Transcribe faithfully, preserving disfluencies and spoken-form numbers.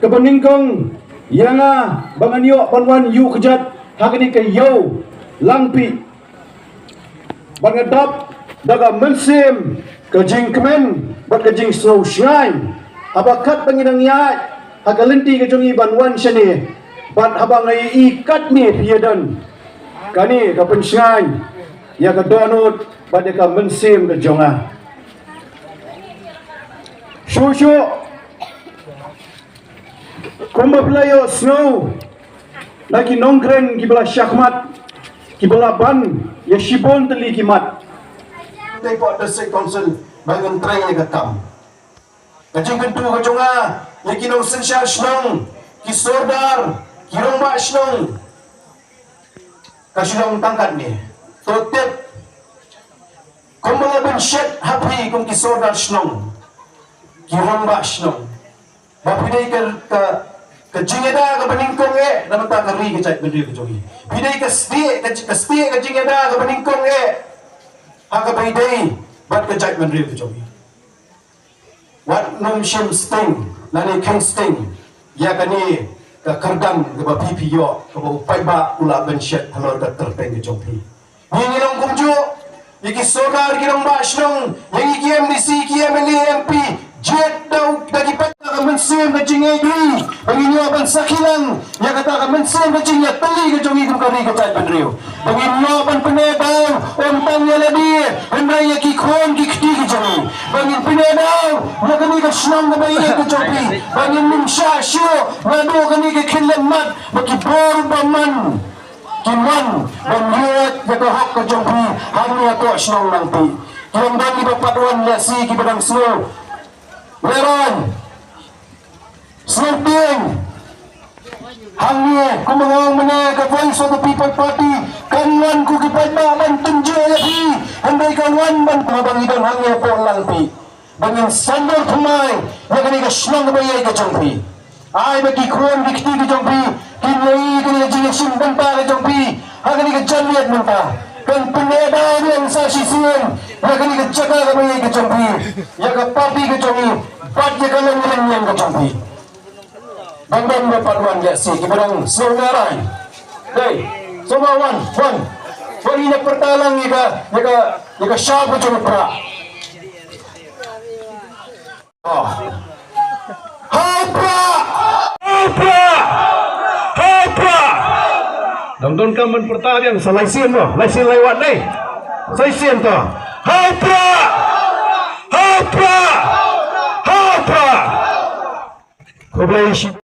kaba nyngkong ïa nga ba ngan ïoh ban wan ïuh kjat ha kane ka ïew Langpih. Bad nga dap da ka mynsiem ka jingkmen bad ka jingsngewshngaiñ haba katba ngi dang ïaid ha ka lynti ka jong ngi ban wan shane, bad haba nga ïohi katne phi ïadon kane ka pynshngaiñ ïa ka dohnud bad ïa ka mynsiem ka jong nga. Shuh shuh kumba phi la ïohsngew na ki nongkren kiba la shah khmat, kiba la ban ïa shibun tylli ki mat. Te pok District Council ba ngan trei ïa ka kam. Ka jingkyntu ka jong nga ïa ki nongsynshar shnong, ki sordar, ki rangbah shnong, ka shnong tang katne. To tip kumba la pynshet ha phi kum ki sordar shnong, ki rangbah shnong, ba phi dei ka, ka, ka jingïada kaba nyngkong eh na bynta ka ri ka jaitbynriew ka jong ngi. Phi dei ka stieh, ka, ka stieh ka jingïada kaba nyngkong eh ha kaba ïadei bad ka jaitbynriew ka jong ngi. Wat nym shim sting lane kheiñ sting ïa kane ka kyrdan kaba phi phi ïoh, kaba u paidbah u la pynshet halor ka kyrteng ka jong phi. Ngi ngi long kumjuh ïa ki sordar, ki rangbah shnong, ïa ngi ki M D C, ki M L A, M P, jied da u, da ki paidbah, ka mynsiem ka jingïeit ri ba ngin ïoh ban sakhi lang ïa kata ka mynsiem ka jingïatylli ka jong ngi kum ka ri ka jaitbynriew. Ba ngin ïoh ban pyneh daw ym tang ïa lade hynrei ïa ki khun ki kti ki jong ngi. Ba ngin pyneh daw ïa kane ka shnong kaba ïeit ka jong phi. Ba ngin nym shah shuh naduh kane ka khyllipmat ba ki bor ba man ki man ban ïeit ïa ka hok ka jong phi hangne hapoh shnong Nangpih. Ki long dang kiba pat wan ïa si kiba dang sngew. Leron Sngewtieng. Hangne kumba nga ong mynne ka Voice of the People Party kan wan kum ki paidbah ban tynjuh ïa phi. Hynrei ka wan ban kumba ngi don hangne hapoh Langpih. Ba ngin sandor thymmai ïa kane ka shnong kaba ïeit ka jong phi. Ai ba ki khun ki kti ka jong phi kin ïohi kane ka jingïashim bynta ka jong phi ha kane ka janmiet mynta. Kan pyneh daw biang sa shisien ïa kane ka jaka kaba ïeit ka jong phi, ïa ka party ka jong ngi bad ïa ka longïing ka jong phi. Ban ban ba pat wan ïa si kiba dang sngewnarai. Dei, sngewbha wan, wan. Wan ïa pyrta lang ïa ka, ïa ka, ïa ka shap ka jong u Prah. Oh. Ha u Prah! Ha u Prah! Ha u Prah! Dang donkam ban pyrta biang sa lai sien mo, lai sien lai wat dei. Sa lai sien to. Ha u Prah! Ha u Prah! Ha u Prah! Ha u Prah! Khublei shibun.